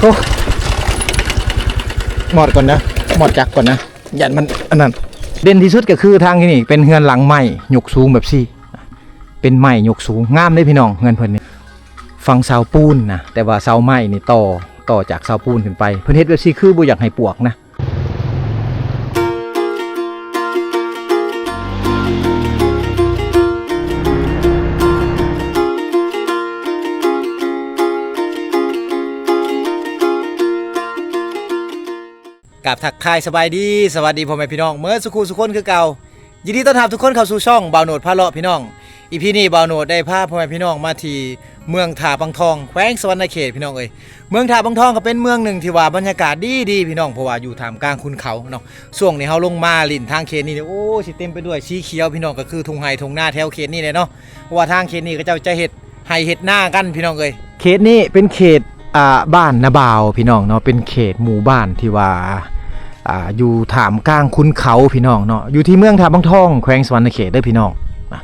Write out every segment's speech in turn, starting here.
ໂອ້ ມອດກ່ອນນະ ມອດຈັກກ່ອນນະ ຢ້ານມັນອັນນັ້ນ. ເດັ່ນທີ່ສຸດກໍຄືທາງທີ່ນີ້ເປັນເຮືອນຫຼັງໄມ້ຍົກສູງແບບຊີ້ ເປັນໄມ້ຍົກສູງ ງາມເດ້ພີ່ນ້ອງ. ເຮືອນເພິ່ນນີ້ຝັງເສົາປູນນະ ແຕ່ວ່າເສົາໄມ້ນີ້ຕໍ່ ຕໍ່ຈາກເສົາປູນຂຶ້ນໄປ. ເພິ່ນເຮັດແບບຊີ້ຄືບໍ່ຢາກໃຫ້ປວກນະ. ກາບທັກທາຍສະບາຍດີ ສະຫວັດດີພໍ່ແມ່ພີ່ນ້ອງເໝິດສູ່ຄູ່ສູ່ຄົນຄືເກົ່າ. ຍິນດີຕ້ອນຮັບທຸກຄົນເຂົ້າສູ່ຊ່ອງບ່າວໂນດພາເລາະພີ່ນ້ອງ. ອີພີນີ້ບ່າວໂນດໄດ້ພາພໍ່ແມ່ພີ່ນ້ອງມາທີ່ເມືອງທ່າບັງທອງ ແຂວງສະຫວັນນະເຂດພີ່ນ້ອງເອີຍ. ເມືອງທ່າບັງທອງກໍເປັນເມືອງໜຶ່ງທີ່ວ່າບັນຍາກາດດີໆພີ່ນ້ອງ ເພາະວ່າຢູ່ທ່າມກາງຄຸນເຂົາເນາະ. ຊ່ວງນີ້ເຮົາລົງມາຫຼິ້ນທາງເຂດນີ້ ໂອ້ ຊິເຕັມໄປດ້ວຍສີຂຽວພີ່ນ້ອງ ກໍຄືທົ່ງໄຮ່ທົ່ງນາແຖວເຂດນີ້ແຫຼະເນາະ. ເພາະວ່າທາງເຂດນີ້ເຂົາເຈົ້າຈະເຮັດໄຮ່ເຮັດນາກັນພີ່ນ້ອງເອີຍ. ເຂດນີ້ເປັນເຂດ ອ່າ ບ້ານນາບ່າວພີ່ນ້ອງເນາະ ເປັນເຂດໝູ່ບ້ານທີ່ວ່າ ອ່າ ຢູ່ທ່າມກາງຄຸນເຂົາພີ່ນ້ອງເນາະ ຢູ່ທີ່ເມືອງທ່າບັງທອງ ແຂວງສະຫວັນນະເຂດເດີພີ່ນ້ອງ. ອ່າ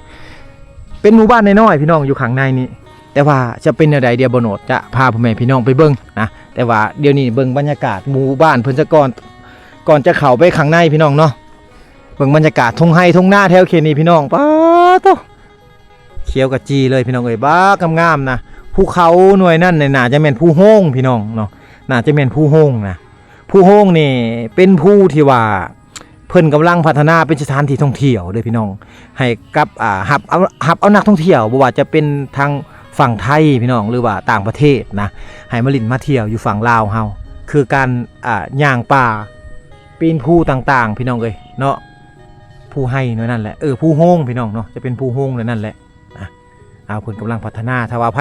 ເປັນໝູ່ບ້ານນ້ອຍໆພີ່ນ້ອງ ຢູ່ຂ້າງໃນນີ້ ແຕ່ວ່າຈະເປັນແນວໃດ ດຽວບ່າວໂນດຈະພາພໍ່ແມ່ພີ່ນ້ອງໄປເບິ່ງນະ. ແຕ່ວ່າດຽວນີ້ເບິ່ງບັນຍາກາດໝູ່ບ້ານເພິ່ນສາກ່ອນ ກ່ອນຈະເຂົ້າໄປຂ້າງໃນພີ່ນ້ອງເນາະ. ເບິ່ງບັນຍາກາດທົ່ງໄຮ່ທົ່ງນາແຖວເຂດນີ້ພີ່ນ້ອງ ປາໂຕ ຂຽວຂະຈີເລີຍພີ່ນ້ອງເອີຍ ບັກງາມໆນະ. ພູເຂົາໜ່ວຍນັ້ນນີ້ໜ້າຈະແມ່ນພູໂຮງພີ່ນ້ອງເນາະ ໜ້າຈະແມ່ນພູໂຮງນະ. ພູໂຮງນີ້ເປັນພູທີ່ວ່າເພິ່ນກຳລັງພັດທະນາເປັນສະຖານທີ່ທ່ອງທ່ຽວເດີພີ່ນ້ອງ ໃຫ້ກັບ ອ່າ ຮັບເອົາ ຮັບເອົານັກທ່ອງທ່ຽວ ບໍ່ວ່າຈະເປັນທາງຝັ່ງໄທພີ່ນ້ອງ ຫຼືວ່າຕ່າງປະເທດນະ ໃຫ້ມາຫຼິ້ນມາທ່ຽວຢູ່ຝັ່ງລາວເຮົາ ຄືການ ອ່າ ຍ່າງປ່າ ປີນພູຕ່າງໆ ພີ່ນ້ອງເອີຍເນາະ. ພູໄຮ່ໜ່ວຍນັ້ນແຫຼະ ເອີ ພູໂຮງພີ່ນ້ອງເນາະ ຈະເປັນພູໂຮງໜ່ວຍນັ້ນແຫຼະ. ອ່າ ເພິ່ນກຳລັງພັດທະນາ ຖ້າວ່າໃຜ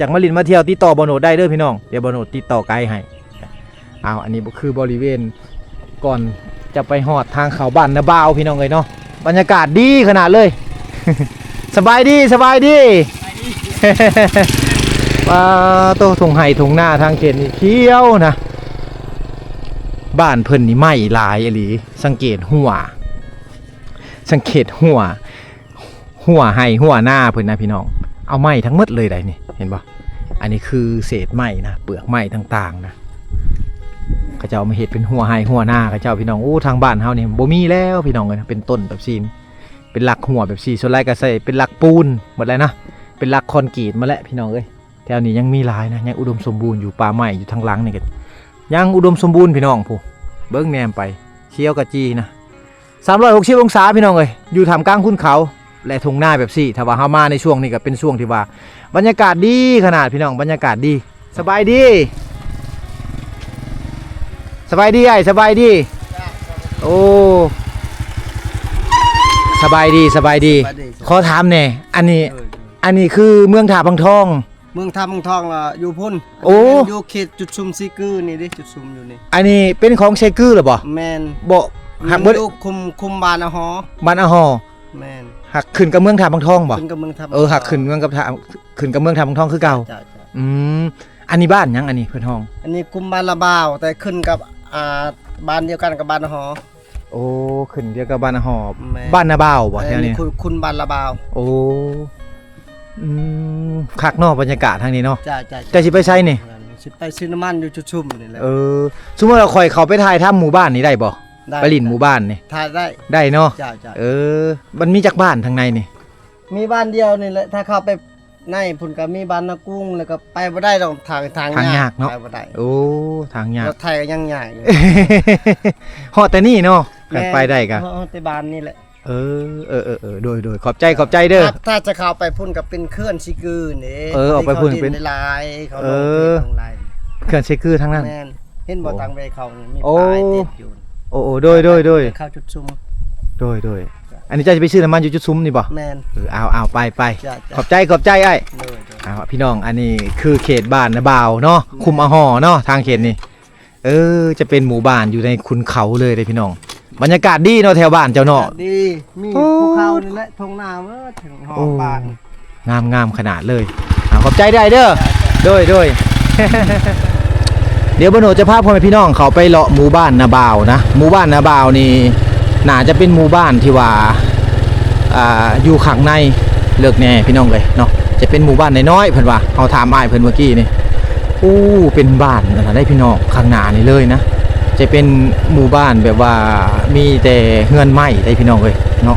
ຢາກມາຫຼິ້ນມາທ່ຽວ ຕິດຕໍ່ບ່າວໂນດໄດ້ເດີພີ່ນ້ອງ ດຽວບ່າວໂນດຕິດຕໍ່ໄກໃຫ້. ອ້າວ ອັນນີ້ກໍຄືບໍລິເວນກ່ອນຈະໄປຮອດທາງເຂົ້າບ້ານນາບ່າວພີ່ນ້ອງເອີຍເນາະ ບັນຍາກາດດີຂະໜາດເລີຍ. ສະບາຍດີ ສະບາຍດີ ປາໂຕ ທົ່ງໄຮ່ທົ່ງນາທາງເຂດນີ້ຂຽວນະ. ບ້ານເພິ່ນນີ້ໄມ້ຫຼາຍອີ່ຫຼີ ສັງເກດຮົ້ວ ສັງເກດຮົ້ວ ຮົ້ວໄຮ່ຮົ້ວນາເພິ່ນນະພີ່ນ້ອງ ເອົາໄມ້ທັງໝົດເລີຍໃດ໋ນີ້ ເຫັນບໍ່? ອັນນີ້ຄືເສດໄມ້ນະ ເປືອກໄມ້ຕ່າງໆນະ ເຂົາເຈົ້າເອົາມາເຮັດເປັນຮົ້ວໄຮ່ຮົ້ວນາເຂົາເຈົ້າພີ່ນ້ອງ. ໂອ້ ທາງບ້ານເຮົານີ້ບໍ່ມີແລ້ວພີ່ນ້ອງເອີຍ ເປັນຕົ້ນແບບຊີ້ ເປັນຫຼັກຮົ້ວແບບຊີ້ ສ່ວນຫຼາຍກໍໃຊ້ເປັນຫຼັກປູນໝົດແລ້ວນະ ເປັນຫຼັກຄອນກຣີດໝົດແລ້ວພີ່ນ້ອງເອີຍ. ແຖວນີ້ຍັງມີຫຼາຍນະ ຍັງອຸດົມສົມບູນຢູ່ ປ່າໄມ້ຢູ່ທາງຫຼັງນີ້ກໍຍັງອຸດົມສົມບູນພີ່ນ້ອງ. ຜູ້ ເບິ່ງແນມໄປ ຂຽວຂະຈີນະ. ສາມຮ້ອຍຫົກສິບອົງສາພີ່ນ້ອງເອີຍ ຢູ່ທ່າມກາງຄຸນເຂົາ ແລະ ທົ່ງນາແບບຊີ້. ຖ້າວ່າເຮົາມາໃນຊ່ວງນີ້ກໍເປັນຊ່ວງທີ່ວ່າບັນຍາກາດດີຂະໜາດພີ່ນ້ອງ ບັນຍາກາດດີ. ສະບາຍດີ ສະບາຍດີອ້າຍ ສະບາຍດີ. ໂອ້ ສະບາຍດີ ສະບາຍດີ ສະບາຍດີ. ຂໍຖາມແດ່ ອັນນີ້ ເອີ ອັນນີ້ຄືເມືອງທ່າບັງທອງ ເມືອງທ່າບັງທອງລະຢູ່ພຸ້ນ. ໂອ້ ອັນນີ້ຢູ່ເຂດຈຸດຊຸມເຊກືນີ້ເດ້ ຈຸດຊຸມຢູ່ນີ້. ອັນນີ້ເປັນຂອງເຊກືລະບໍ່? ແມ່ນ ບໍ່ ມັນ ຫາກບໍ່ຢູ່ຄຸມ ຄຸມບ້ານອາຫໍ ບ້ານອາຫໍ. ແມ່ນ ຫາກຂຶ້ນກັບເມືອງທ່າບັງທອງບໍ່? ຂຶ້ນກັບເມືອງທ່າບັງທອງ. ເອີ ຫາກຂຶ້ນເມືອງກັບທ່າ ຂຶ້ນກັບເມືອງທ່າບັງທອງຄືເກົ່າ. ເຈົ້າ ເຈົ້າ ອືມ ອັນນີ້ບ້ານຫຍັງ ອັນນີ້ເພິ່ນຮ້ອງ? ອັນນີ້ຄຸມບ້ານລະບ່າວ ແຕ່ຂຶ້ນກັບ ອ່າ ບ້ານດຽວກັນກັບບ້ານອາຫໍ. ໂອ້ ຂຶ້ນດຽວກັບບ້ານອາຫໍ. ແມ່ນ ບ້ານນາບ່າວບໍ່ ເອີ ແຖວນີ້? ນີ້ຄຸນ ຄຸນບ້ານລະບ່າວ. ໂອ້ ອືມ ຄັກເນາະ ບັນຍາກາດທາງນີ້ເນາະ. ເຈົ້າ ເຈົ້າ ເຈົ້າ ຊິໄປໃສນີ້? ຊິໄປຊື້ນ້ຳມັນຢູ່ຈຸດຊຸມນີ້ແຫຼະ. ເອີ ສົມມຸດວ່າຂ້ອຍເຂົ້າໄປຖ່າຍທຳໝູ່ບ້ານນີ້ໄດ້ບໍ່? ໄດ້ ໄປຫຼິ້ນໝູ່ບ້ານນີ້ ຖ່າຍໄດ້ ໄດ້ເນາະ. ເຈົ້າ ເຈົ້າ ເອີ ມັນມີຈັກບ້ານທາງໃນນີ້? ມີບ້ານດຽວນີ້ແຫຼະ ຖ້າເຂົ້າໄປ ໃນພຸ້ນກໍມີບ້ານນາກຸງ ແລ້ວກໍໄປບໍ່ໄດ້ດອກ ທາງ ທາງ ທາງຍາກ ຍາກເນາະ ໄປບໍ່ໄດ້. ໂອ້ ທາງຍາກ ລົດໄຖກໍຍັງຍາກຢູ່. ຮອດແຕ່ນີ້ເນາະ ແມ່ນ ໄປໄດ້ກໍ ຮອດ ຮອດແຕ່ບ້ານນີ້ແຫຼະ. ເອີ ເອີ ເອີ ເອີ ໂດຍ ໂດຍ ຂອບໃຈ ຂອບໃຈເດີ. ຖ້າ ຖ້າຈະເຂົ້າໄປພຸ້ນກໍເປັນເຂື່ອນເຊກືນີ້. ເອີ ອອກໄປພຸ້ນເປັນຫຼາຍ ເຂົາ ເອີ ລົງເຂື່ອນເຊກືທາງນັ້ນ. ແມ່ນ ເຫັນບໍ່ ໂອ້ ທາງແວເຂົ້ານີ້ມີ ໂອ້ ປ້າຍຕິດຢູ່. ໂອ້ ໂອ້ ໂດຍ ໂດຍ ໂດຍ ເຂົ້າຈຸດຊຸມ. ໂດຍ ໂດຍ ອັນນີ້ເຈົ້າຊິໄປຊື້ນ້ຳມັນຢູ່ຈຸດຊຸມນີ້ບໍ່? ແມ່ນ ເອີ ເອົາ ເອົາ ໄປ ໄປ. ເຈົ້າ ເຈົ້າ ຂອບໃຈ ຂອບໃຈອ້າຍ. ໂດຍ ໂດຍ ເອົາ ພີ່ນ້ອງ ອັນນີ້ຄືເຂດບ້ານນາບ່າວເນາະ ແມ່ນ ຄຸມອາຫໍເນາະ ທາງເຂດນີ້. ເອີ ຈະເປັນໝູ່ບ້ານຢູ່ໃນຄຸນເຂົາເລີຍເດ້ພີ່ນ້ອງ. ບັນຍາກາດດີເນາະ ແຖວບ້ານເຈົ້າເນາະ. ອາກາດດີ ມີ ໂອ້ ພູເຂົານີ້ແຫຼະ ທົ່ງນາເບີດເຖິງຮອບ ໂອ້ ບ້ານ. ງາມໆຂະໜາດເລີຍ. ອາ ຂອບໃຈຫຼາຍເດີ. ໂດຍໆ ດຽວບ່າວໂນດຈະພາພໍ່ແມ່ພີ່ນ້ອງເຂົ້າໄປເລາະໝູ່ບ້ານນາບ່າວນະ. ໝູ່ບ້ານນາບ່າວນີ້ໜ້າຈະເປັນໝູ່ບ້ານທີ່ວ່າ ອ່າ ຢູ່ຂ້າງໃນເລິກແດ່ພີ່ນ້ອງເອີຍເນາະ. ຈະເປັນໝູ່ບ້ານນ້ອຍໆ ເພິ່ນວ່າ. ເຮົາຖາມອ້າຍເພິ່ນເມື່ອກີ້ນີ້. ໂອ້ ເປັນບ້ານນັ້ນນະເດ້ພີ່ນ້ອງ ຂ້າງໜ້ານີ້ເລີຍນະ. ຈະເປັນໝູ່ບ້ານແບບວ່າມີແຕ່ເຮືອນໄມ້ເດ້ພີ່ນ້ອງເອີຍເນາະ.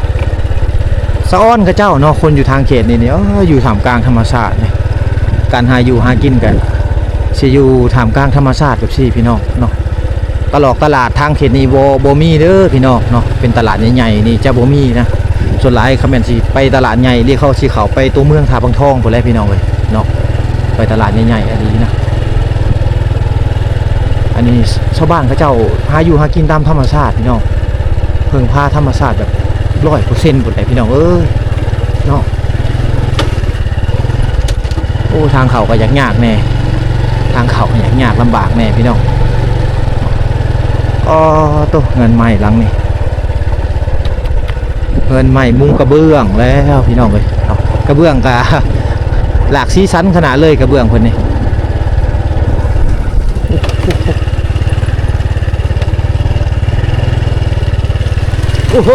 ສະອອນເຂົາເຈົ້າເນາະ ຄົນຢູ່ທາງເຂດນີ້ນີ້ ເອີ ຢູ່ທ່າມກາງທຳມະຊາດນີ້. ການຫາຢູ່ຫາກິນກະຊິຢູ່ທ່າມກາງທຳມະຊາດແບບຊີ້ພີ່ນ້ອງເນາະ. ຕະຫຼອກຕະຫຼາດທາງເຂດນີ້ບໍ່ ບໍ່ມີເດີພີ່ນ້ອງເນາະ. ເປັນຕະຫຼາດໃຫຍ່ໆນີ້ຈະບໍ່ມີນະ. ສ່ວນຫຼາຍຄັນແມ່ນຊິໄປຕະຫຼາດໃຫຍ່ນີ້ ເຂົາຊິເຂົ້າໄປຕົວເມືອງທ່າວັງທອງພຸ້ນແຫຼະພີ່ນ້ອງເອີຍເນາະ. ໄປຕະຫຼາດໃຫຍ່ໆອັນນີ້ນະ. ອັນນີ້ຊາວບ້ານເຂົາເຈົ້າຫາຢູ່ຫາກິນຕາມທຳມະຊາດພີ່ນ້ອງ. ເພິ່ງພາທຳມະຊາດແບບຮ້ອຍເປີເຊັນພຸ້ນແຫຼະພີ່ນ້ອງເອີຍເນາະ. ໂອ້ ທາງເຂົ້າກໍຍາກໆແດ່ ທາງເຂົ້າກໍຍາກໆລຳບາກແດ່ພີ່ນ້ອງ. ອໍ ໂຕ ເຮືອນໄມ້ຫຼັງນີ້ ເຮືອນໄມ້ມຸງກະເບື້ອງແລ້ວພີ່ນ້ອງເອີຍເນາະ. ກະເບື້ອງກະຫຼາກສີສັນຂະໜາດເລີຍ ກະເບື້ອງເພິ່ນນີ້. ໂອ້ໂຫ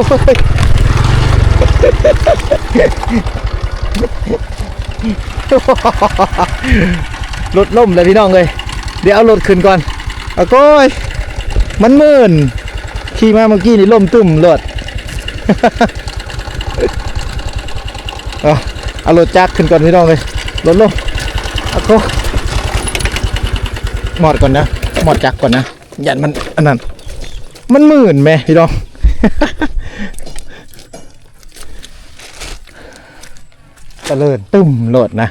ລົດລົ້ມແລ້ວພີ່ນ້ອງເອີຍ. ດຽວເອົາລົດຂຶ້ນກ່ອນ. ອາໂກຍ ມັນມື່ນ ຂີ່ມາເມື່ອກີ້ນີ້ລົ້ມຕຶ້ມໂລດ. ເອົາ ເອົາລົດຈັກຂຶ້ນກ່ອນພີ່ນ້ອງເອີຍ. ລົດລົງ ອາໂກຍ ມອດກ່ອນນະ ມອດຈັກກ່ອນນະ. ຢ້ານມັນອັນນັ້ນ ມັນມື່ນແມະພີ່ນ້ອງ. ຕະເລີນຕຶ້ມໂລດນະ.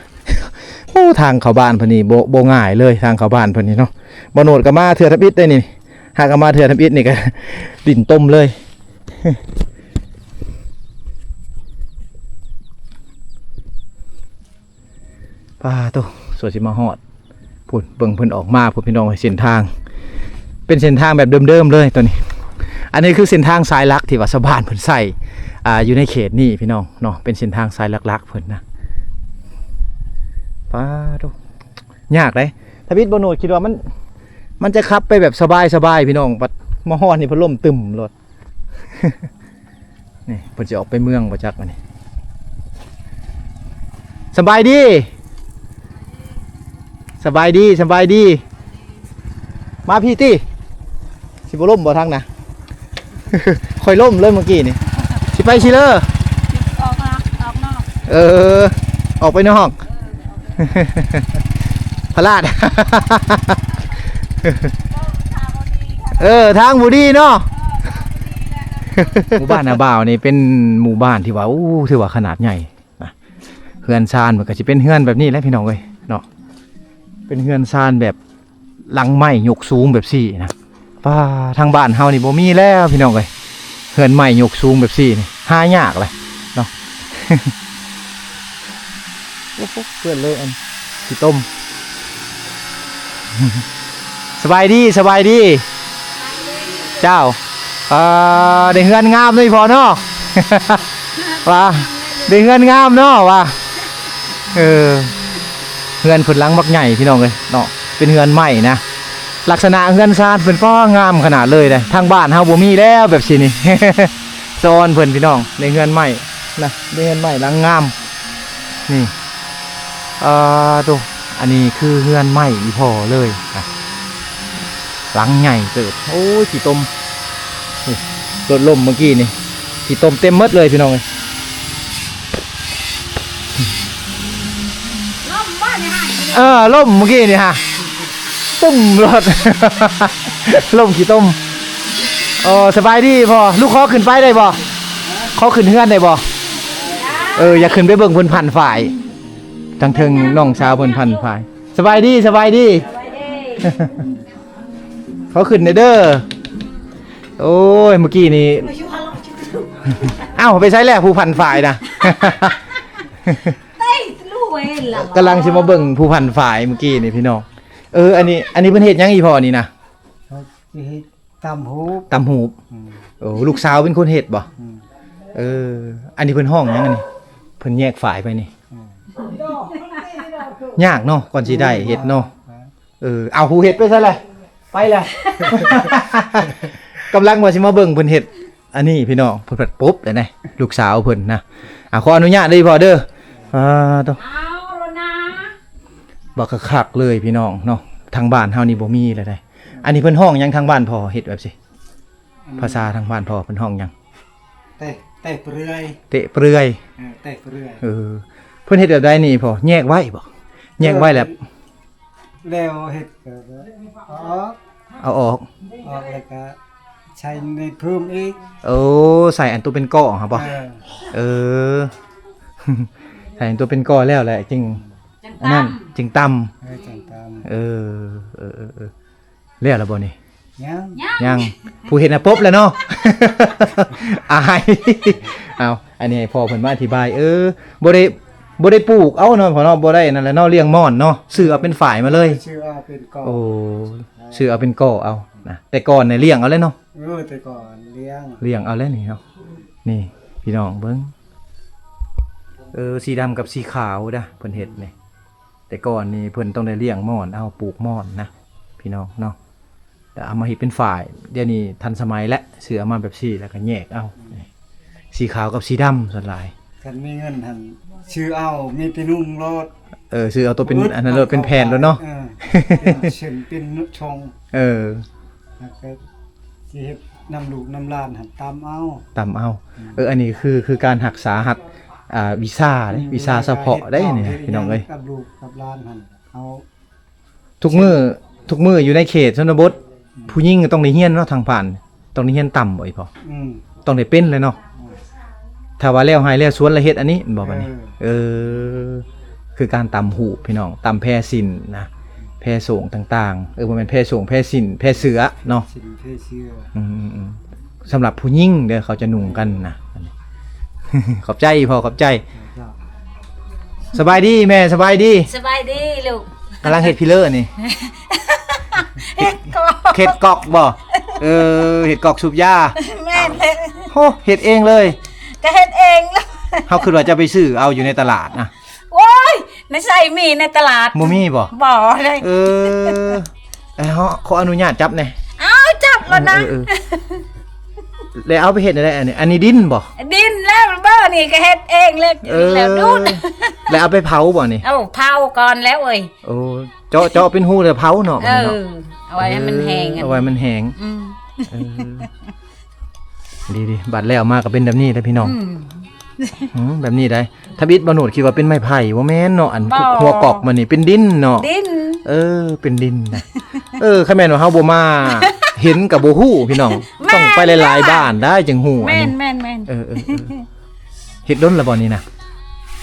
ໂອ້ ທາງເຂົ້າບ້ານເພິ່ນນີ້ບໍ່ ບໍ່ງ່າຍເລີຍ ທາງເຂົ້າບ້ານເພິ່ນນີ້ເນາະ. ບ່າວໂນດກໍມາເທື່ອທຳອິດໄດ໋ນີ້ ຫາກໍມາເທື່ອທຳອິດນີ້ກໍດິນຕົມເລີຍ. ປາໂຕ ສ່ວນຊິມາຮອດ ພຸ້ນ ເບິ່ງເພິ່ນອອກມາພຸ້ນພີ່ນ້ອງ. ເສັ້ນທາງ ເປັນເສັ້ນທາງແບບເດີມໆເລີຍຕອນນີ້. ອັນນີ້ຄືເສັ້ນທາງສາຍຫຼັກທີ່ວ່າຊາວບ້ານເພິ່ນໃຊ້ ອ່າ ຢູ່ໃນເຂດນີ້ພີ່ນ້ອງເນາະ. ເປັນເສັ້ນທາງສາຍຫຼັກໆເພິ່ນນະ. ປາໂຕ ຍາກເດ້. ທຳອິດບ່າວໂນດຄິດວ່າມັນ ມັນຈະຂັບໄປແບບສະບາຍໆພີ່ນ້ອງ ບັດມາຮອດນີ້ພັດລົມຕຶ້ມໂລດ. ນີ້ເພິ່ນຊິອອກໄປເມືອງບໍ່ຈັກອັນນີ້. ສະບາຍດີ ສະບາຍດີ ສະບາຍດີ. ມາພີ້ຕິ ຊິບໍ່ລົ້ມບໍ່ທາງນະ? ຂ້ອຍລົ້ມເລີຍເມື່ອກີ້ນີ້. ຊິໄປຊິເລີ? ອອກນອກ ອອກນອກ. ເອີ ອອກໄປນອກ. ພະລາດ ເອີ ທາງບໍ່ດີເນາະ. ໝູ່ບ້ານນາບ່າວນີ້ເປັນໝູ່ບ້ານທີ່ວ່າ ໂອ້ ຖືວ່າຂະໜາດໃຫຍ່ນະ. ເຮືອນຊານມັນກໍຊິເປັນເຮືອນແບບນີ້ແຫຼະພີ່ນ້ອງເອີຍເນາະ. ເປັນເຮືອນຊານແບບຫຼັງໄມ້ຍົກສູງແບບຊີ້ນະ. ປ້າ ທາງບ້ານເຮົານີ້ບໍ່ມີແລ້ວພີ່ນ້ອງເອີຍ ເຮືອນໄມ້ຍົກສູງແບບຊີ້ນີ້ ຫາຍາກແຫຼະເນາະ. ໂອ້ໂຫ ເປື້ອນເລີຍອັນຂີ້ຕົມ. ສະບາຍດີ ສະບາຍດີ ເຈົ້າ. ເອີ ໄດ້ເຮືອນງາມເນາະ ອີ່ພໍ່ເນາະ ວ່າ ໄດ້ເຮືອນງາມເນາະ ວ່າ. ເອີ ເຮືອນເພິ່ນຫຼັງບັກໃຫຍ່ພີ່ນ້ອງເອີຍເນາະ ເປັນເຮືອນໄມ້ນະ. ລັກສະນະເຮືອນຊານເພິ່ນ ປ້າ ງາມຂະໜາດເລີຍເດ້. ທາງບ້ານເຮົາບໍ່ມີແລ້ວແບບຊີ້ນີ້. ສະອອນເພິ່ນພີ່ນ້ອງ ໃນເຮືອນໄມ້ນະ ໃນເຮືອນໄມ້ຫຼັງງາມນີ້. ເອີ ໂຕ ອັນນີ້ຄືເຮືອນໄມ້ອີ່ພໍ່ເລີຍນະ ຫຼັງໃຫຍ່ເຕີບ. ໂອ້ຍ ຂີ້ຕົມ ໂອ້ ລົດລົ້ມເມື່ອກີ້ນີ້ ຂີ້ຕົມເຕັມໝົດເລີຍພີ່ນ້ອງເອີຍ. ລົມບໍ່ນີ້ຫະ? ເອີ ລົມເມື່ອກີ້ນີ້ຫະ ຕຸ້ມໂລດ ລົມຂີ້ຕົມ. ເອີ ສະບາຍດີພໍ່ ລູກຂໍຂຶ້ນໄປໄດ້ບໍ່? ຂໍຂຶ້ນເຮືອນໄດ້ບໍ່? ເອີ ຢາກຂຶ້ນໄປເບິ່ງເພິ່ນຜັນຝ້າຍ ທາງເທິງນ້ອງສາວເພິ່ນຜັນຝ້າຍ. ສະບາຍດີ ສະບາຍດີ ຂໍຂຶ້ນແດ່ເດີ. ໂອ້ຍ ເມື່ອກີ້ນີ້ ເອົ້າ ໄປໃສແລ້ວຜູ້ຜັນຝ້າຍນະ? ກຳລັງຊິມາເບິ່ງຜູ້ຜັນຝ້າຍເມື່ອກີ້ນີ້ພີ່ນ້ອງ. ເອີ ອັນນີ້ ອັນນີ້ເພິ່ນເຮັດຫຍັງອີ່ພໍ່ນີ້ນະ? ເຮັດຕຳຫູບ ຕຳຫູບ. ອືມ ໂອ້ ລູກສາວເປັນຄົນເຮັດບໍ່? ອືມ ເອີ ອັນນີ້ເພິ່ນຮ້ອງຫຍັງອັນນີ້? ເພິ່ນແຍກຝ້າຍໄປນີ້. ອືມ ຍາກເນາະ ກ່ອນຊິໄດ້ເຮັດເນາະ. ເອີ ເອົາ ຜູ້ເຮັດໄປໃສລະ? ໄປລະ. ກຳລັງວ່າຊິມາເບິ່ງເພິ່ນເຮັດອັນນີ້ພີ່ນ້ອງ ເພິ່ນພັດປຸບແລ້ວນະ ລູກສາວເພິ່ນນະ. ອ່າ ຂໍອະນຸຍາດເດີພໍ່ເດີ. ອ່າ ໂຕ ເອົາໂລດນະ ບັກຄັກໆເລີຍພີ່ນ້ອງເນາະ. ທາງບ້ານເຮົານີ້ບໍ່ມີແລ້ວໃດ໋. ອັນນີ້ເພິ່ນຮ້ອງຫຍັງທາງບ້ານພໍ່ ເຮັດແບບຊີ້? ອືມ ພາສາທາງບ້ານພໍ່ເພິ່ນຮ້ອງຫຍັງ? ເຕະ ເຕະເປື່ອຍ ເຕະເປື່ອຍ. ເອີ ເຕະເປື່ອຍ. ເອີ ເພິ່ນເຮັດແບບໃດນີ້ພໍ່? ແຍກໄວ້ບໍ? ແຍກໄວ້ແລ້ວ ແລ້ວເຮັດກໍເອົາອອກ ເອົາອອກ ອອກແລ້ວກໍໃສ່ໃນເພີ່ມອີກ. ໂອ້ ໃສ່ອັນໂຕເປັນກໍຫັ້ນບໍ? ເອີ ເອີ ໃສ່ອັນໂຕເປັນກໍແລ້ວແຫຼະ ຈຶ່ງ ຈຶ່ງ ອັນນັ້ນ ຕຳ ຈຶ່ງຕຳ. ເອີ ຈຶ່ງຕຳ. ເອີ ເອີ ເອີ ເອີ ແລ້ວລະບໍ່ນີ້? ຍັງ ຍັງ ຍັງ. ຜູ້ເຮັດນະປົບແລ້ວເນາະ. ອາຍ. ເອົາ ອັນນີ້ໃຫ້ພໍ່ເພິ່ນມາອະທິບາຍ. ເອີ ບໍ່ໄດ້ ບໍ່ໄດ້ປູກເອົາເນາະພໍ່ເນາະ ບໍ່ໄດ້ນັ້ນແຫຼະເນາະ ລ້ຽງມ່ອນເນາະ ຊື້ເອົາເປັນຝ້າຍມາເລີຍ. ຊື້ເອົາເປັນກໍ ໂອ້ ຊື້ເອົາເປັນກໍເອົານະ. ແຕ່ກ່ອນນີ້ລ້ຽງເອົາເລີຍເນາະ. ເອີ ແຕ່ກ່ອນລ້ຽງ ລ້ຽງເອົາແລ້ວນີ້ເນາະ. ນີ້ພີ່ນ້ອງເບິ່ງ ເອີ ສີດຳກັບສີຂາວເດ້ ເພິ່ນເຮັດນີ້. ແຕ່ກ່ອນນີ້ເພິ່ນຕ້ອງໄດ້ລ້ຽງມ່ອນເອົາ ປູກມ່ອນນະພີ່ນ້ອງເນາະ ແລ້ວເອົາມາເຮັດເປັນຝ້າຍ. ດຽວນີ້ທັນສະໄໝແລ້ວ ຊື້ເອົາມາແບບຊີ້ ແລ້ວກໍແຍກເອົາ ອືມ ສີຂາວກັບສີດຳສ່ວນຫຼາຍ. ຄັນມີເງິນຫັ້ນຊື້ເອົາ ມີແຕ່ນຸ່ງໂລດ. ເອີ ຊື້ເອົາໂຕເປັນ ອັນນັ້ນໂລດ ເປັນແຜ່ນໂລດເນາະ. ເອີ ເປັນເສັ້ນເປັນຊ່ອງ. ເອີ ແລ້ວກໍຊິເຮັດນຳລູກນຳຫຼານຫັ້ນ ຕຳເອົາ ຕຳເອົາ. ອືມ ເອີ ອັນນີ້ຄື ຄືການຮັກສາ ຮັກ ອ່າ ວິຊາເດ້ ອືມ ວິຊາສະເພາະເດ້ນີ້ ເຮັດ ພີ່ນ້ອງເອີຍ ກັບລູກກັບຫຼານຫັ້ນ ເຮົາ ທຸກມື້ ທຸກມື້ຢູ່ໃນເຂດຊົນນະບົດ ອືມ ຜູ້ຍິງກໍຕ້ອງໄດ້ຮຽນເນາະ ທາງບ້ານ ຕ້ອງໄດ້ຮຽນຕຳບໍ່ອີ່ພໍ່? ອືມ ຕ້ອງໄດ້ເປັນແຫຼະເນາະ. ອືມ ຖ້າວ່າແລ້ວໄຮ່ແລ້ວສວນລະເຮັດອັນນີ້ແມ່ນບໍ່ບັດນີ້? ເອີ ເອີ ຄືການຕຳຫູບພີ່ນ້ອງ ຕຳແພສິນນະ ແພໂສງຕ່າງໆ. ເອີ ບໍ່ແມ່ນແພໂສງ ແພສິນ ແພເສືອເນາະ. ສິນ ແພເສືອ. ອືມໆໆ ສຳລັບຜູ້ຍິງເດີ ເຂົາຈະນຸ່ງກັນນະ. ອັນນີ້ ຂອບໃຈພໍ່ ຂອບໃຈ. ເຈົ້າ ສະບາຍດີແມ່ ສະບາຍດີ. ສະບາຍດີລູກ. ກຳລັງເຮັດພີເລີນີ້ ເຮັດກອກ ເຮັດກອກບໍ່? ເອີ ເຮັດກອກສູບຢາ. ແມ່ນແຫຼະ. ໂຫ ເຮັດເອງເລີຍ? ກໍເຮັດເອງ. ເຮົາຄິດວ່າຈະໄປຊື້ເອົາຢູ່ໃນຕະຫຼາດນະ. ໂອ້ຍ ໃນໃສມີໃນຕະຫຼາດ? ບໍ່ມີບໍ່? ບໍ່ເລີຍ. ເອີ ເອີ ເຮົາຂໍອະນຸຍາດຈັບແດ່. ເອົາ ຈັບໂລດນະ. ເອີ ເອີ ເອີ ແລ້ວເອົາໄປເຮັດແນວໃດອັນນີ້? ອັນນີ້ດິນບໍ່? ດິນແລ້ວບໍ່ ນີ້ກໍເຮັດເອງແລ້ວ. ເອີ ແລ້ວດູດ ແລ້ວເອົາໄປເຜົາບໍ່ນີ້? ເອົາ ເຜົາກ່ອນແລ້ວເອີຍ. ໂອ້ ເຈາະ ເຈາະເປັນຮູແລ້ວເຜົາເນາະ. ເອີ ເອົາໄວ້ໃຫ້ມັນແຫ້ງ. ເອີ ເອົາໄວ້ມັນແຫ້ງ. ອືມ ເອີ ດີໆ ບັດແລ້ວມາກໍເປັນແບບນີ້ແຫຼະພີ່ນ້ອງ. ອືມ ອືມ ແບບນີ້ໄດ໋. ທຳອິດບ່າວໂນດຄິດວ່າເປັນໄມ້ໄຜ່ ບໍ່ແມ່ນເນາະ ອັນ ບໍ່ ຫົວກອກມັນນີ້ເປັນດິນເນາະ. ດິນ. ເອີ ເປັນດິນນະ. ເອີ ຄັນແມ່ນວ່າເຮົາບໍ່ມາເຫັນກໍບໍ່ຮູ້ພີ່ນ້ອງ. ແມ່ນ ຕ້ອງໄປຫຼາຍໆ ແລ້ວ ບ້ານໄດ໋ຈຶ່ງຮູ້ອັນນີ້. ແມ່ນໆໆ ເອີໆໆ ເຮັດດົນແລ້ວບໍ່ນີ້ນະ?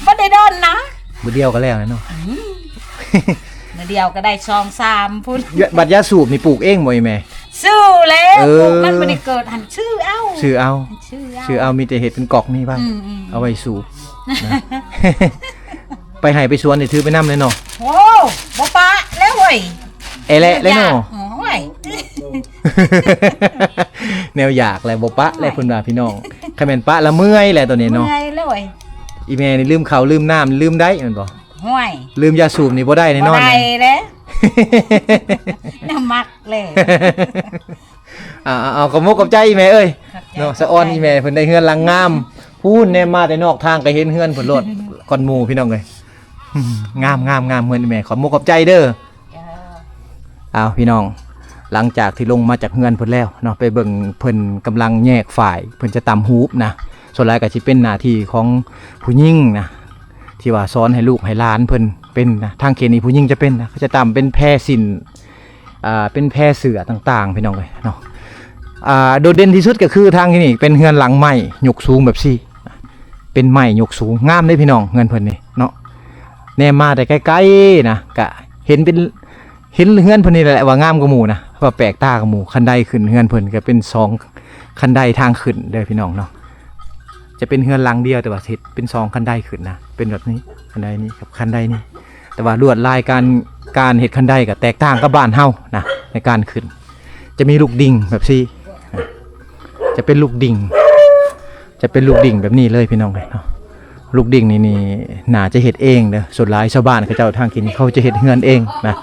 ບໍ່ໄດ້ດົນນະ ມື້ດຽວກໍແລ້ວແຫຼະເນາະ. ອືມ ມື້ດຽວກໍໄດ້ສອງສາມພຸ້ນ. ຍ- ບັດຢາສູບນີ້ປູກເອງບໍ່ອີ່ແມ່? ຊື້ແລ້ວ. ເອີ ປູກມັນບໍ່ໄດ້ເກີດຫັ້ນ ຊື້ເອົາ. ຊື້ເອົາ ຊື້ເອົາ. ຊື້ເອົາ ມີແຕ່ເຮັດເປັນກອກນີ້ໄວ້. ອືມໆ ເອົາໄວ້ສູບນະ. ໄປໄຮ່ໄປສວນນີ້ຖືໄປນຳເລີຍເນາະ. ໂອ້ ບໍ່ປະແລ້ວເວີຍ. ແອແລະເລີຍເນາະ. ໂອ້ຍ ແນວຢາກແຫຼະ ບໍ່ປະແຫຼະ ເພິ່ນວ່າພີ່ນ້ອງ. ຄັນແມ່ນປະລະເມື່ອຍແຫຼະໂຕນີ້ເນາະ. ເມື່ອຍເລີຍ. ອີ່ແມ່ນີ້ລືມເຂົ້າລືມນ້ຳລືມໄດ້ແມ່ນບໍ່? ໂອ້ຍ ລືມຢາສູບນີ້ບໍ່ໄດ້ແນ່ນອນ. ບໍ່ໄດ້ແຫຼະ ນ້ຳໝັກແຫຼະ. ເອົາໆ ຂອບມຸກຂອບໃຈອີ່ແມ່ເອີຍ ຂອບໃຈ ເນາະ. ສະອອນອີ່ແມ່ເພິ່ນໄດ້ເຮືອນຫຼັງງາມ. ພຸ້ນ ແນມມາແຕ່ນອກທາງກໍເຫັນເຮືອນເພິ່ນໂລດ ກ່ອນໝູ່ພີ່ນ້ອງເອີຍ. ງາມໆໆ ເຮືອນອີ່ແມ່ ຂອບມຸກຂອບໃຈເດີ. ເຈົ້າ. ອ້າວ ພີ່ນ້ອງ ຫຼັງຈາກທີ່ລົງມາຈາກເຮືອນເພິ່ນແລ້ວເນາະ ໄປເບິ່ງເພິ່ນກຳລັງແຍກຝ້າຍ ເພິ່ນຈະຕຳຫູບນະ. ສ່ວນຫຼາຍກໍຊິເປັນໜ້າທີ່ຂອງຜູ້ຍິງນະ ທີ່ວ່າສອນໃຫ້ລູກໃຫ້ຫຼານເພິ່ນເປັນນະ. ທາງເຂດນີ້ຜູ້ຍິງຈະເປັນນະ ເຂົາຈະຕຳເປັນແພສິນ ອ່າ ເປັນແພເສືອຕ່າງໆ ພີ່ນ້ອງເອີຍເນາະ. ອ່າ ໂດດເດັ່ນທີ່ສຸດກໍຄືທາງທີ່ນີ້ເປັນເຮືອນຫຼັງໄມ້ຍົກສູງແບບຊີ້ ເປັນໄມ້ຍົກສູງ ງາມເດ້ພີ່ນ້ອງ ເຮືອນເພິ່ນນີ້ເນາະ. ແນມມາແຕ່ໄກໆນະ ກະເຫັນເປັນ ເຫັນເຮືອນເພິ່ນນີ້ແຫຼະວ່າງາມກວ່າໝູ່ນະ ວ່າແປກຕາກວ່າໝູ່. ຄັນໄດຂຶ້ນເຮືອນເພິ່ນກໍເປັນສອງຄັນໄດທາງຂຶ້ນເດີພີ່ນ້ອງເນາະ. ຈະເປັນເຮືອນຫຼັງດຽວ ແຕ່ວ່າເຮັດເປັນສອງຄັນໄດຂຶ້ນນະ ເປັນແບບນີ້ ຄັນໄດນີ້ກັບຄັນໄດນີ້. ແຕ່ວ່າລວດລາຍການ ການເຮັດຄັນໄດກໍແຕກຕ່າງກັບບ້ານເຮົານະ ໃນການຂຶ້ນ ຈະມີລູກດິ່ງແບບຊີ້ ຈະເປັນລູກດິ່ງ ຈະເປັນລູກດິ່ງແບບນີ້ເລີຍພີ່ນ້ອງເອີຍເນາະ. ລູກດິ້ງນີ້ ນີ້ໜ້າຈະເຮັດເອງເດີ. ສ່ວນຫຼາຍຊາວບ້ານເຂົາເຈົ້າທາງເຂດນີ້ ເຂົາຈະເຮັດເຮືອນເອງນະ.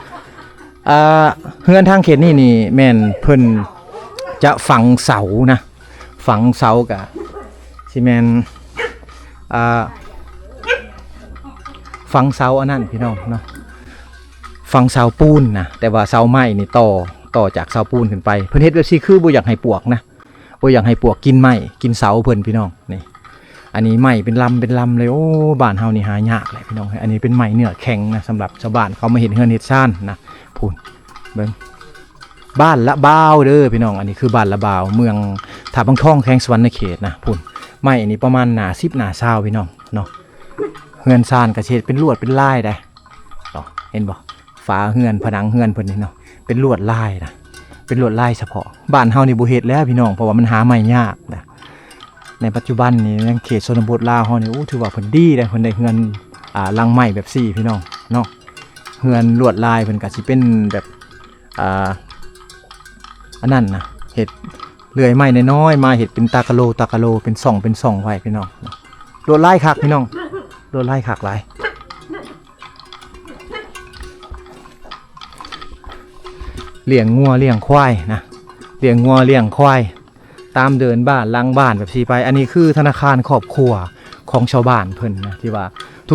ອ່າ ເຮືອນທາງເຂດນີ້ນີ້ແມ່ນເພິ່ນຈະຝັງເສົານະ, ຝັງເສົາກະຊິແມ່ນ ອ່າ ຝັງເສົາອັນນັ້ນພີ່ນ້ອງເນາະ, ຝັງເສົາປູນນະ, ແຕ່ວ່າເສົາໄມ້ນີ້ຕໍ່ ຕໍ່ຈາກເສົາປູນຂຶ້ນໄປ. ເພິ່ນເຮັດແບບຊີ້ຄືບໍ່ຢາກໃຫ້ປວກນະ, ບໍ່ຢາກໃຫ້ປວກກິນໄມ້ ກິນເສົາເພິ່ນພີ່ນ້ອງ. ນີ້ ອັນນີ້ໄມ້ເປັນລຳເປັນລຳເລີຍ. ໂອ້ ບ້ານເຮົານີ້ຫາຍາກແຫຼະພີ່ນ້ອງ. ອັນນີ້ເປັນໄມ້ເນື້ອແຂງນະ ສຳລັບຊາວບ້ານເຂົາມາເຮັດເຮືອນເຮັດຊານນະ. ພຸ້ນ ເບິ່ງ ບ້ານລະບາວເດີພີ່ນ້ອງ. ອັນນີ້ຄືບ້ານລະບາວ ເມືອງທ່າບາງທອງ ແຂວງສະຫວັນນະເຂດນະ. ພຸ້ນ ໄມ້ອັນນີ້ປະມານໜ້າສິບໜ້າຊາວພີ່ນ້ອງເນາະ. ເຮືອນຊານກໍຊິເຮັດເປັນລວດເປັນລາຍໄດ໋ເນາະ. ເຫັນບໍ່? ຝາເຮືອນ ຜະໜັງເຮືອນເພິ່ນນີ້ເນາະ ເປັນລວດລາຍນະ, ເປັນລວດລາຍສະເພາະ. ບ້ານເຮົານີ້ບໍ່ເຮັດແລ້ວພີ່ນ້ອງ ເພາະວ່າມັນຫາໄມ້ຍາກນະ. ໃນປັດຈຸບັນນີ້ ໃນເຂດຊົນນະບົດລາວເຮົານີ້ ໂອ້ ຖືວ່າເພິ່ນດີເດ້ ເພິ່ນໄດ້ເຮືອນ ອ່າ ຫຼັງໄມ້ແບບຊີ້ພີ່ນ້ອງເນາະ. ເຮືອນລວດລາຍເພິ່ນກໍຊິເປັນແບບ ອ່າ ອັນນັ້ນນະ ເຮັດເລື່ອຍໄມ້ນ້ອຍໆ ມາເຮັດເປັນຕາກະໂລ ຕາກະໂລ ເປັນຊ່ອງ ເປັນຊ່ອງໄວ້ພີ່ນ້ອງ. ລວດລາຍຄັກພີ່ນ້ອງ ລວດລາຍຄັກຫຼາຍ. ລ້ຽງງົວລ້ຽງຄວາຍນະ, ລ້ຽງງົວລ້ຽງຄວາຍຕາມເດີ່ນບ້ານຫຼັງບ້ານແບບຊີ້ໄປ. ອັນນີ້ຄືທະນາຄານຄອບຄົວຂອງຊາວບ້ານເພິ່ນນະ ທີ່ວ່າ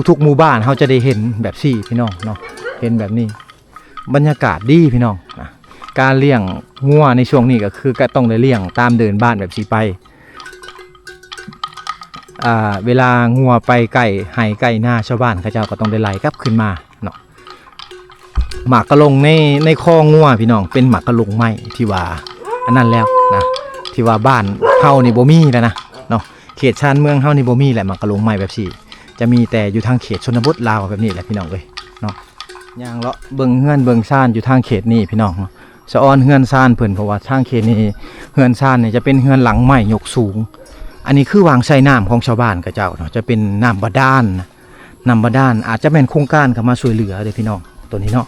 ທຸກໆໝູ່ບ້ານເຮົາຈະໄດ້ເຫັນແບບຊີ້ພີ່ນ້ອງເນາະ, ເຫັນແບບນີ້. ບັນຍາກາດດີພີ່ນ້ອງນະ. ການລ້ຽງງົວໃນຊ່ວງນີ້ກໍຄືກໍຕ້ອງໄດ້ລ້ຽງຕາມເດີ່ນບ້ານແບບຊີ້ໄປ. ອ່າ ເວລາງົວໄປໃກ້ໄຮ່ໃກ້ນາຊາວບ້ານ ເຂົາເຈົ້າກໍຕ້ອງໄດ້ໄລ່ກັບຄືນມາເນາະ. ໝາກກະລົງໃນ ໃນຄໍງົວພີ່ນ້ອງ ເປັນໝາກກະລົງໄມ້ທີ່ວ່າອັນນັ້ນແລ້ວນະ, ທີ່ວ່າບ້ານເຮົານີ້ບໍ່ມີແລ້ວນະເນາະ, ເຂດຊານເມືອງເຮົານີ້ບໍ່ມີແລ້ວ ໝາກກະລົງໄມ້ແບບຊີ້. ຈະມີແຕ່ຢູ່ທາງເຂດຊົນນະບົດລາວແບບນີ້ແຫຼະພີ່ນ້ອງເອີຍເນາະ. ຍ່າງເລາະເບິ່ງເຮືອນເບິ່ງຊານຢູ່ທາງເຂດນີ້ພີ່ນ້ອງເນາະ, ສະອອນເຮືອນຊານເພິ່ນ ເພາະວ່າທາງເຂດນີ້ເຮືອນຊານນີ້ຈະເປັນເຮືອນຫຼັງໄມ້ຍົກສູງ. ອັນນີ້ຄືວາງໃສ່ນ້ຳຂອງຊາວບ້ານເຂົາເຈົ້າເນາະ, ຈະເປັນນ້ຳບາດານນະ, ນ້ຳບາດານ. ອາດຈະແມ່ນໂຄງການເຂົ້າມາຊ່ວຍເຫຼືອເດ້ພີ່ນ້ອງ ໂຕນີ້ເນາະ.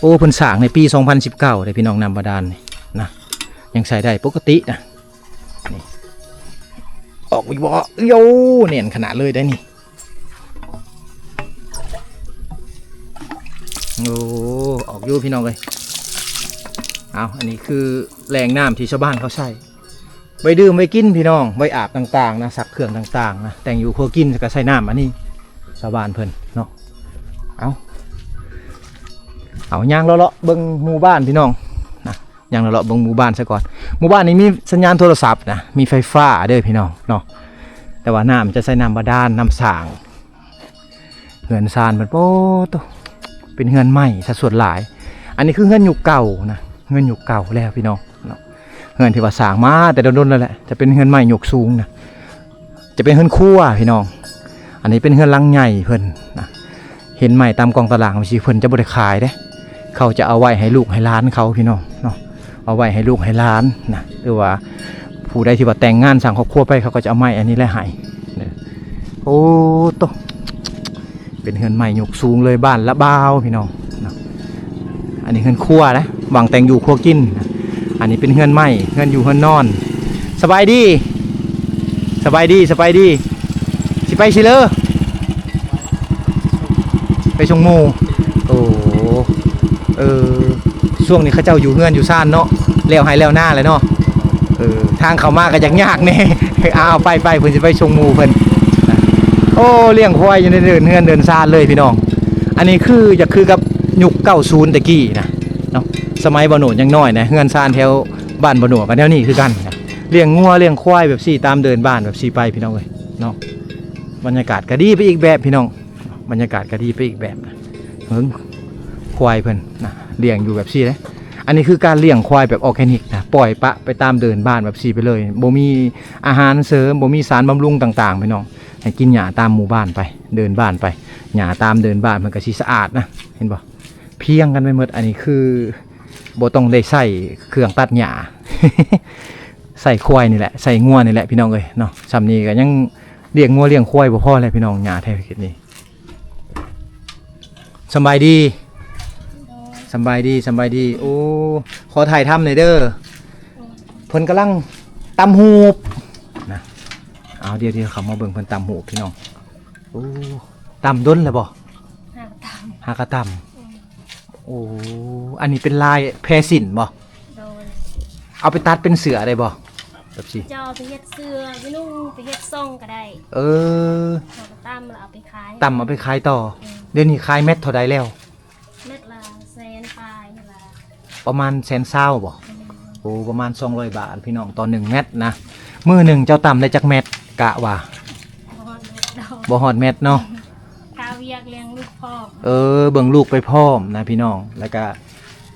ໂອ້ ເພິ່ນສ້າງໃນປີສອງພັນສິບເກົ້າເດ້ພີ່ນ້ອງ, ນ້ຳບາດານນີ້ນະ ຍັງໃຊ້ໄດ້ປົກກະຕິນະ. ນີ້ ອອກຢູ່ບໍ່? ໂອ້ ແໜ້ນຂະໜາດເລີຍໄດ໋ນີ້. ໂອ້ ອອກຢູ່ພີ່ນ້ອງເອີຍ. ເອົາ ອັນນີ້ຄືແຫຼ່ງນ້ຳທີ່ຊາວບ້ານເຂົາໃຊ້ ໄວ້ດື່ມໄວ້ກິນພີ່ນ້ອງ, ໄວ້ອາບຕ່າງໆນະ, ຊັກເຄື່ອງຕ່າງໆນະ, ແຕ່ງຢູ່ຄົວກິນ ແລ້ວກໍໃຊ້ນ້ຳອັນນີ້ ຊາວບ້ານເພິ່ນເນາະ. ເອົາ ເອົາ ຍ່າງເລາະໆເບິ່ງໝູ່ບ້ານພີ່ນ້ອງນະ. ຍ່າງເລາະໆເບິ່ງໝູ່ບ້ານຊະກ່ອນ. ໝູ່ບ້ານນີ້ມີສັນຍານໂທລະສັບນະ, ມີໄຟຟ້າເດີພີ່ນ້ອງເນາະ, ແຕ່ວ່ານ້ຳຈະໃຊ້ນ້ຳບາດານ, ນ້ຳສ້າງ. ເຮືອນຊານເພິ່ນ ໂອ້ໂຕ ເປັນເຮືອນໄມ້ຊະສ່ວນຫຼາຍ. ອັນນີ້ຄືເຮືອນຍຸກເກົ່ານະ, ເຮືອນຍຸກເກົ່າແລ້ວພີ່ນ້ອງເນາະ, ເຮືອນທີ່ວ່າສ້າງມາແຕ່ດົນໆແລ້ວແຫຼະ, ຈະເປັນເຮືອນໄມ້ຍົກສູງນະ. ຈະເປັນເຮືອນຄົວພີ່ນ້ອງ. ອັນນີ້ເປັນເຮືອນຫຼັງໃຫຍ່ເພິ່ນນະ. ເຫັນໄມ້ຕາມກອງຕະລ່າງຈັ່ງຊີ້ ເພິ່ນຈະບໍ່ໄດ້ຂາຍເດ້, ເຂົາຈະເອົາໄວ້ໃຫ້ລູກໃຫ້ຫຼານເຂົາພີ່ນ້ອງເນາະ, ເອົາໄວ້ໃຫ້ລູກໃຫ້ຫຼານນະ, ຫຼືວ່າຜູ້ໃດທີ່ວ່າແຕ່ງງານສ້າງຄອບຄົວໄປ ເຂົາກໍຈະເອົາໄມ້ອັນນີ້ແຫຼະໃຫ້. ໂອ້ໂຕ ເປັນເຮືອນໄມ້ຍົກສູງເລີຍ, ບ້ານລະບ່າວພີ່ນ້ອງເນາະ. ອັນນີ້ເຮືອນຄົວນະ, ຫວ່າງແຕ່ງຢູ່ຄົວກິນ. ອັນນີ້ເປັນເຮືອນໄມ້, ເຮືອນຢູ່ເຮືອນນອນ. ສະບາຍດີ ສະບາຍດີ ສະບາຍດີ. ຊິໄປໃສເລີ? ໄປສົ່ງໝູ່. ໂອ້ ເອີ ຊ່ວງນີ້ເຂົາເຈົ້າຢູ່ເຮືອນຢູ່ຊານເນາະ, ແລ້ວໄຮ່ແລ້ວນາແລ້ວເນາະ. ເອີ ທາງເຂົ້າມາກໍຢາກຍາກແດ່. ເອົາ ໄປໆ ເພິ່ນຊິໄປສົ່ງໝູ່ເພິ່ນ. ໂອ້ ລ້ຽງຄວາຍຢູ່ໃນເດີ່ນເຮືອນເດີ່ນຊານເລີຍພີ່ນ້ອງ. ອັນນີ້ຄື ຢາກຄືກັບຍຸກເກົ້າສິບແຕ່ກີ້ນະເນາະ, ສະໄໝບ່າວໂນດຍັງນ້ອຍນະ. ເຮືອນຊານແຖວບ້ານບ່າວໂນດກໍແນວນີ້ຄືກັນນະ, ລ້ຽງງົວລ້ຽງຄວາຍແບບຊີ້ ຕາມເດີ່ນບ້ານແບບຊີ້ໄປພີ່ນ້ອງເອີຍເນາະ. ບັນຍາກາດກໍດີໄປອີກແບບພີ່ນ້ອງ, ບັນຍາກາດກໍດີໄປອີກແບບນະ. ເບິ່ງຄວາຍເພິ່ນນະ ລ້ຽງຢູ່ແບບຊີ້ເດ້. ອັນນີ້ຄືການລ້ຽງຄວາຍແບບອອແກນິກນະ, ປ່ອຍປະໄປຕາມເດີ່ນບ້ານແບບຊີ້ໄປເລີຍ, ບໍ່ມີອາຫານເສີມ ບໍ່ມີສານບຳລຸງຕ່າງໆ ພີ່ນ້ອງ. ໃຫ້ກິນຫຍ້າຕາມໝູ່ບ້ານໄປ ເດີ່ນບ້ານໄປ, ຫຍ້າຕາມເດີ່ນບ້ານມັນກໍຊິສະອາດນະ. ເຫັນບໍ່? ພຽງກັນໄປໝົດ. ອັນນີ້ຄືບໍ່ຕ້ອງໄດ້ໃຊ້ເຄື່ອງຕັດຫຍ້າ, ໃຊ້ຄວາຍນີ້ແຫຼະ ໃຊ້ງົວນີ້ແຫຼະ ພີ່ນ້ອງເອີຍເນາະ. ຊ່ຳນີ້ກໍຍັງລ້ຽງງົວລ້ຽງຄວາຍບໍ່ພໍແລ້ວ ພີ່ນ້ອງ, ຫຍ້າແຖວເຂດນີ້. ສຳບາຍດີ ສຳບາຍດີ ສຳບາຍດີ. ໂອ້ ຂໍຖ່າຍທຳໜ່ອຍເດີ, ເພິ່ນກຳລັງຕຳຫູບນະ. ເອົາ ດຽວໆ ເຂົ້າມາເບິ່ງເພິ່ນຕຳຫູບ ພີ່ນ້ອງ. ໂອ້ ຕຳດົນແລ້ວບໍ່? ຫາກະຕຳ ຫາກະຕຳ. ອືມ ໂອ້ ອັນນີ້ເປັນລາຍແພສິ້ນບໍ່? ໂດຍ. ເອົາໄປຕັດເປັນເສື້ອໄດ້ບໍ່? ແບບຊີ້ ເຈົ້າເອົາໄປເຮັດເສື້ອ ໄປນຸ່ງ ໄປເຮັດຊ່ອງກໍໄດ້. ເອີ ເຮົາກໍຕຳແລ້ວເອົາໄປຂາຍ ຕຳເອົາໄປຂາຍຕໍ່. ອືມ ດຽວນີ້ຂາຍແມັດເທົ່າໃດແລ້ວ? ແມັດລະແສນປາຍນີ້ລະ ປະມານແສນຊາວບໍ່? ອືມ ໂອ້ ປະມານສອງຮ້ອຍບາດພີ່ນ້ອງ ຕໍ່ໜຶ່ງແມັດນະ. ມື້ໜຶ່ງເຈົ້າຕຳໄດ້ຈັກແມັດ ກະວ່າ? ບໍ່ຮອດແມັດດອກ ບໍ່ຮອດແມັດເນາະ. ຄາວຽກລ້ຽງລູກພ້ອມ ເອີ ເບິ່ງລູກໄປພ້ອມນະພີ່ນ້ອງ ແລ້ວກະ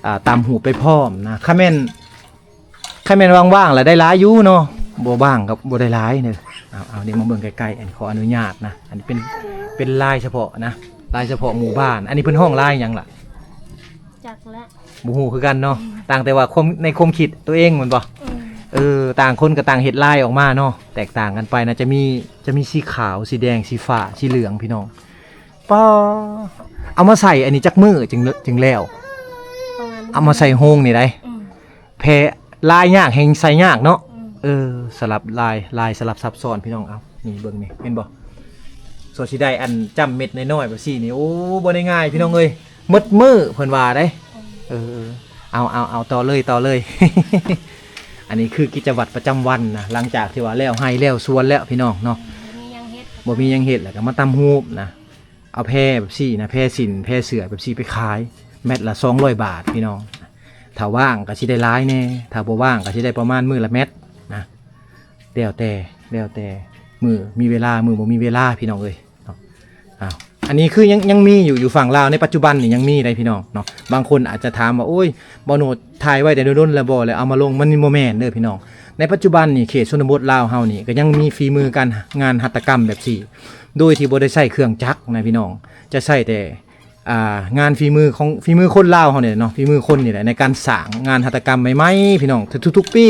ອ່າ ຕຳຫູບໄປພ້ອມນະ. ຄັນແມ່ນ ຄັນແມ່ນວ່າງໆລະໄດ້ຫຼາຍຢູ່ເນາະ ບໍ່ວ່າງກໍບໍ່ໄດ້ຫຼາຍເດີ. ເອົາໆ ນີ້ມາເບິ່ງໃກ້ໆ ອັນ ຂໍອະນຸຍາດນະ. ອັນນີ້ເປັນ ເປັນລາຍສະເພາະນະ ລາຍສະເພາະໝູ່ບ້ານ. ອັນນີ້ເພິ່ນຮ້ອງລາຍຫຍັງລະ? ຈັກແຫຼະ ບໍ່ຮູ້ຄືກັນເນາະ. ອືມ ຕ່າງແຕ່ວ່າຄວາມ ໃນຄວາມຄິດຕົວເອງແມ່ນບໍ່? ອືມ ເອີ ຕ່າງຄົນກໍຕ່າງເຮັດລາຍອອກມາເນາະ ແຕກຕ່າງກັນໄປນະ. ຈະມີ ຈະມີສີຂາວ ສີແດງ ສີຟ້າ ສີເຫຼືອງ ພີ່ນ້ອງ. ປ້າ ເອົາມາໃສ່ອັນນີ້ຈັກມື້ຈຶ່ງ ຈຶ່ງແລ້ວ? ປະມານ ເອົາມາໃສ່ໂຮງນີ້ໄດ໋. ອືມ ແພລາຍຍາກ ແຮ່ງໃສ່ຍາກເນາະ. ອືມ ເອີ ສະຫຼັບລາຍ ລາຍສະຫຼັບຊັບຊ້ອນພີ່ນ້ອງ. ເອົາ ນີ້ເບິ່ງນີ້ ເຫັນບໍ່? ສ່ວນຊິໄດ້ອັນຈ້ຳເມັດນ້ອຍໆແບບຊີ້ນີ້ ໂອ້ ບໍ່ໄດ້ງ່າຍພີ່ນ້ອງເອີຍ. ໝົດມື້ເພິ່ນວ່າເດ້. ເອີ ເອີ ເອົາ ເອົາ ເອົາ ຕໍ່ເລີຍ ຕໍ່ເລີຍ. ອັນນີ້ຄືກິດຈະວັດປະຈຳວັນນະ ຫຼັງຈາກທີ່ວ່າແລ້ວໄຮ່ແລ້ວສວນແລ້ວພີ່ນ້ອງເນາະ ບໍ່ມີຫຍັງເຮັດ ບໍ່ມີຫຍັງເຮັດ ແລ້ວກໍມາຕຳຫູບນະ. ເອົາແພແບບຊີ້ນະ ແພສິ້ນ ແພເສື້ອແບບຊີ້ໄປຂາຍ ແມັດລະສອງຮ້ອຍບາດພີ່ນ້ອງ. ຖ້າວ່າງກໍຊິໄດ້ຫຼາຍແດ່ ຖ້າບໍ່ວ່າງກໍຊິໄດ້ປະມານມື້ລະແມັດນະ ແລ້ວແຕ່ ແລ້ວແຕ່ມື້ມີເວລາ ມື້ບໍ່ມີເວລາພີ່ນ້ອງເອີຍເນາະ. ອ້າວ ອັນນີ້ຄືຍັງ ຍັງມີຢູ່ ຢູ່ຝັ່ງລາວໃນປັດຈຸບັນນີ້ຍັງມີໄດ໋ພີ່ນ້ອງເນາະ. ບາງຄົນອາດຈະຖາມວ່າ ໂອ້ຍ ບ່າວໂນດຖ່າຍໄວ້ແຕ່ດົນໆແລ້ວບໍ່ ແລ້ວເອົາມາລົງ? ມັນບໍ່ແມ່ນເດີພີ່ນ້ອງ. ໃນປັດຈຸບັນນີ້ເຂດຊົນນະບົດລາວເຮົານີ້ກໍຍັງມີຝີມືການງານຫັດຖະກຳແບບຊີ້ ໂດຍທີ່ບໍ່ໄດ້ໃຊ້ເຄື່ອງຈັກນະພີ່ນ້ອງ ຈະໃຊ້ແຕ່ ອ່າ ງານຝີມືຂອງ ຝີມືຄົນລາວເຮົານີ້ແຫຼະເນາະ ຝີມືຄົນນີ້ແຫຼະ ໃນການສ້າງງານຫັດຖະກຳໃໝ່ໆ ພີ່ນ້ອງ. ທຸກໆປີ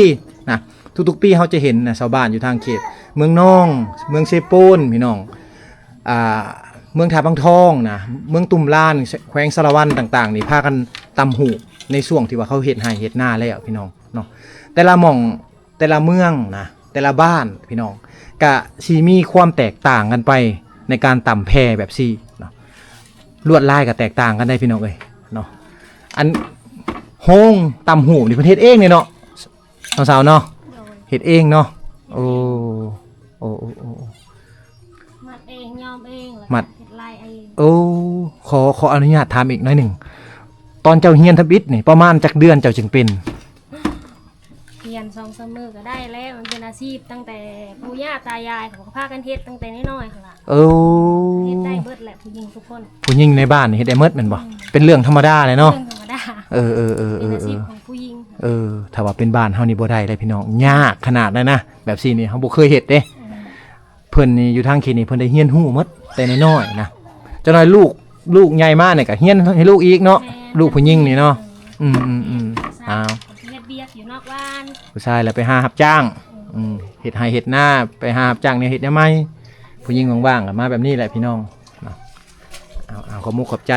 ນະ ທຸກໆປີເຮົາຈະເຫັນນະ ຊາວບ້ານຢູ່ທາງເຂດເມືອງນອງ ເມືອງເຊໂປນ ພີ່ນ້ອງ ອ່າ ເມືອງທ່າວັງທອງນະ ເມືອງຕຸ້ມລານ ແຂວງສາລະວັນຕ່າງໆນີ້ ພາກັນຕຳຫູບໃນຊ່ວງທີ່ວ່າເຂົາເຮັດໄຮ່ເຮັດນາແລ້ວ ພີ່ນ້ອງເນາະ. ແຕ່ລະໝ່ອງ ແຕ່ລະເມືອງນະ ແຕ່ລະບ້ານ ພີ່ນ້ອງ ກະຊິມີຄວາມແຕກຕ່າງກັນໄປໃນການຕຳແພແບບຊີ້ເນາະ. ລວດລາຍກະແຕກຕ່າງກັນໄດ໋ພີ່ນ້ອງເອີຍເນາະ. ອັນໂຮງຕຳຫູບນີ້ເພິ່ນເຮັດເອງເດເນາະ ນ້ອງສາວເນາະ. ໂດຍ ເຮັດເອງເນາະ. ໂອ້ ໂອ້ ໂອ້ ໂອ້ ມັດເອງ ຍ້ອມເອງ ແລ້ວກໍມັດ ເຮັດລາຍເອງ. ໂອ້ ຂໍ ຂໍອະນຸຍາດຖາມອີກໜ້ອຍໜຶ່ງ ຕອນເຈົ້າຮຽນທຳອິດນີ້ ປະມານຈັກເດືອນເຈົ້າຈຶ່ງເປັນ? ຮຽນສອງສາມມື້ກໍໄດ້ແລ້ວ ມັນເປັນອາຊີບຕັ້ງແຕ່ປູ່ຍ່າຕາຍາຍເຂົາກໍພາກັນເຮັດຕັ້ງແຕ່ນ້ອຍໆຫັ້ນລະ. ເອີ ເຮັດໄດ້ເບິດແຫຼະ ຜູ້ຍິງທຸກຄົນ ຜູ້ຍິງໃນບ້ານນີ້ເຮັດໄດ້ໝົດແມ່ນບໍ່? ອືມ ເປັນເລື່ອງທຳມະດາແຫຼະເນາະ. ເລື່ອງທຳມະດາ ເອີ ເອີ ເປັນອາຊີບຂອງຜູ້ຍິງ. ເອີ ຖ້າວ່າເປັນບ້ານເຮົານີ້ບໍ່ໄດ້ເດ້ພີ່ນ້ອງ ຍາກຂະໜາດໃດນະ ແບບຊີ້ນີ້ເຮົາບໍ່ເຄີຍເຮັດເດ້. ອືມ ເພິ່ນນີ້ຢູ່ທາງເຂດນີ້ເພິ່ນໄດ້ຮຽນຮູ້ໝົດແຕ່ນ້ອຍໆນະ. ຈັກໜ້ອຍລູກ ລູກໃຫຍ່ມານີ້ກໍຮຽນໃຫ້ລູກອີກເນາະ. ແມ່ນ ລູກຜູ້ຍິງນີ້ເນາະ. ອືມ ອືມ ອືມ ຜູ້ຊາຍ ອ້າວ ເຮັດວຽກຢູ່ນອກບ້ານ ຜູ້ຊາຍລະໄປຫາຮັບຈ້າງ. ອືມ ອືມ ເຮັດໄຮ່ເຮັດນາ ໄປຫາຮັບຈ້າງແນວເຮັດແນວໃໝ່. ຜູ້ຍິງວ່າງໆກໍມາແບບນີ້ແຫຼະພີ່ນ້ອງເນາະ. ເອົາ ເອົາ ຂອບມຸກຂອບໃຈ.